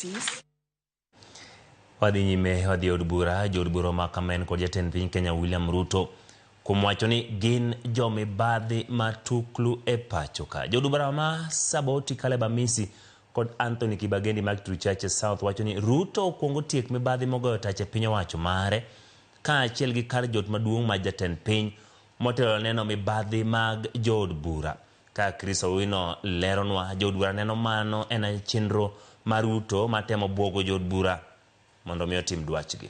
policies. Wadhi nyime wadhi e od bura, jood bura omako amen kod jatend piny Kenya William Ruto kuom wacho ni gin jomibadhi matuklu e pacho ka. Jood bura ma Saboti Caleb Amisi kod Anthony Kibagendi mag Kitutu South wacho ni Ruto okwongo tiek mibadhi mogoyo tach e piny owacho mare kaachiel gi kar jot maduong' mar jatend piny motelo neno mibadhi mag jood bura. Ka Chris Owino leronwa, jood bura neno mano en chenro mar Ruto matemo buogo jood bura mondo mi otim dwachgi.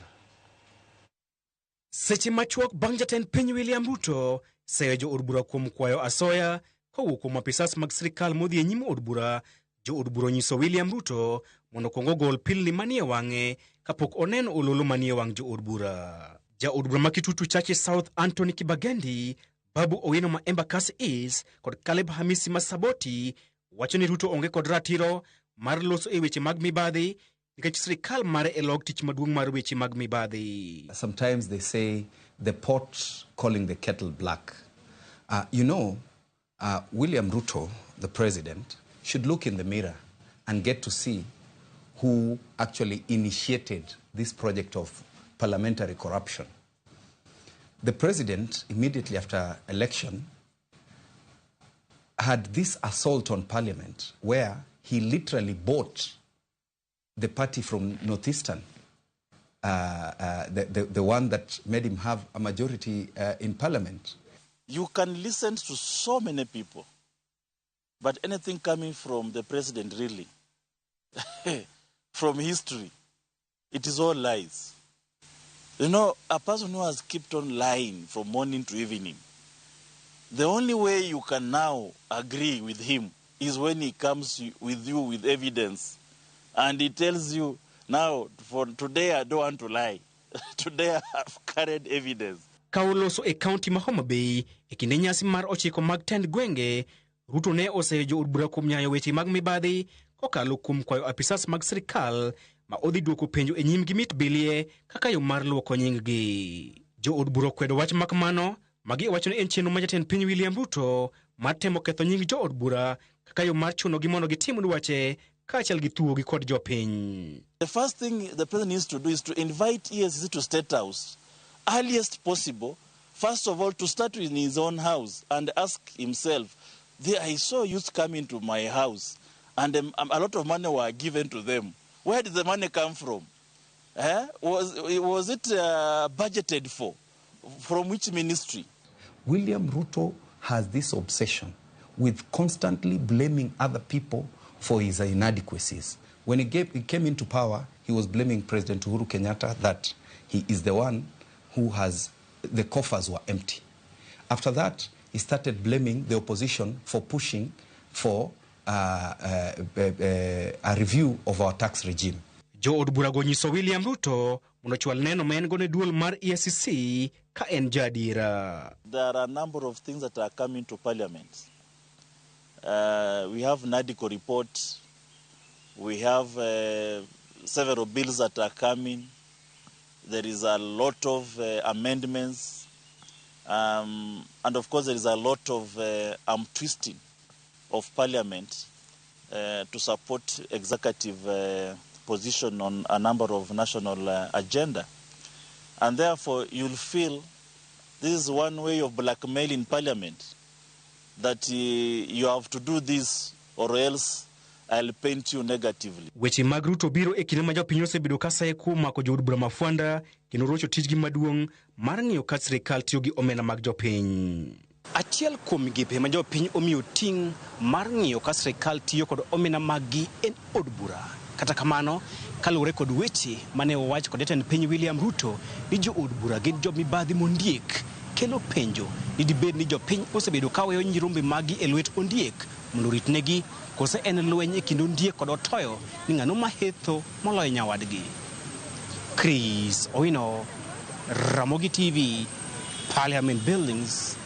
Seche machuok bang' jatend piny William Ruto seyo jood bura kuom kwayo asoya kowuok kuom apisas mag sirikal modhi e nyim od bura, jood bura onyiso William Ruto mondo okuong ogol pilni manie wang'e kapok oneno ololo manie wang' jood bura. Jaod bura ma Kitutu Chache South Anthony Kibagendi, Babu Owino ma Embakasi East kod Caleb Hamisi ma Saboti wacho ni Ruto onge kod ratiro mar loso e weche mag mibadhi nikech sirikal mare e log tich maduong' mar weche mag mibadhi. Sometimes they say the pot calling the kettle black. William Ruto, the president, should look in the mirror and get to see who actually initiated this project of parliamentary corruption. The president, immediately after election, had this assault on parliament where he literally bought the party from Northeastern, the one that made him have a majority in parliament. You can listen to so many people, but anything coming from the president, really, from history, it is all lies. A person who has kept on lying from morning to evening, the only way you can now agree with him is when he comes with you with evidence and he tells you, now, for today I don't want to lie. Today I have carried evidence. Ka oloso e kaunti ma Homa Bay e kinde nyasi mar 9 mag tend gwenge, Ruto ne oseyo jood bura kuom nyayo weche mag mibadhi kokalo kuom kwayo apisas mag sirikal ma odhi duoko penjo e nyimgi mit bilie kaka yo mar luoko nying-gi. Jood bura okwedo wach mak mano, magi owacho ni en chenro ma jatend piny William Ruto mar temo ketho nying jood bura kaka yo mar chunogi mondo gitim dwache kaachiel gi thuogi kod jopiny. The first thing the president needs to do is to invite EACC to State House earliest possible. First of all, to start with his own house and ask himself, I saw youth come into my house and a lot of money were given to them. Where did the money come from? Was it budgeted for? From which ministry? William Ruto has this obsession with constantly blaming other people for his inadequacies. When he came into power, he was blaming President Uhuru Kenyatta that he is the one who has, the coffers were empty. After that, he started blaming the opposition for pushing for a review of our tax regime. Jood bura go nyiso William Ruto mondo ochwal neno ma en go ne duol mar EACC ka en jaadiera. There are a number of things that are coming to parliament. We have NADCO report, we have several bills that are coming, there is a lot of amendments, and of course there is a lot of arm twisting of parliament to support executive position on a number of national agenda. And therefore you'll feel this is one way of blackmailing parliament, that you have to do this or else I'll paint you negatively. Weche mag Ruto biro e kinde ma jopiny osebedo ka saye kuom mako jood bura ma Fwanda kendo rocho tijgi maduong' mar ng'iyo ka sirikal tiyo gi omenda mag jopiny. Achiel kuom migepe ma jopiny omiyo ting' mar ng'iyo ka sirikal tiyo kod omenda maggi en od bura. Kata kamano, kaluwore kod weche mane owach kod jatend piny William Ruto ni jood bura gin jomibadhi mondiek, kelo penjo ni dibed ni jopiny osebedo ka weyo nyirombe maggi e lwet ondiek mondo oritnegi, kose en lweny e kind ondiek kod otoyo ni ng'ano mahetho moloyo nyawadgi. Chris Owino, Ramogi TV, Parliament Buildings,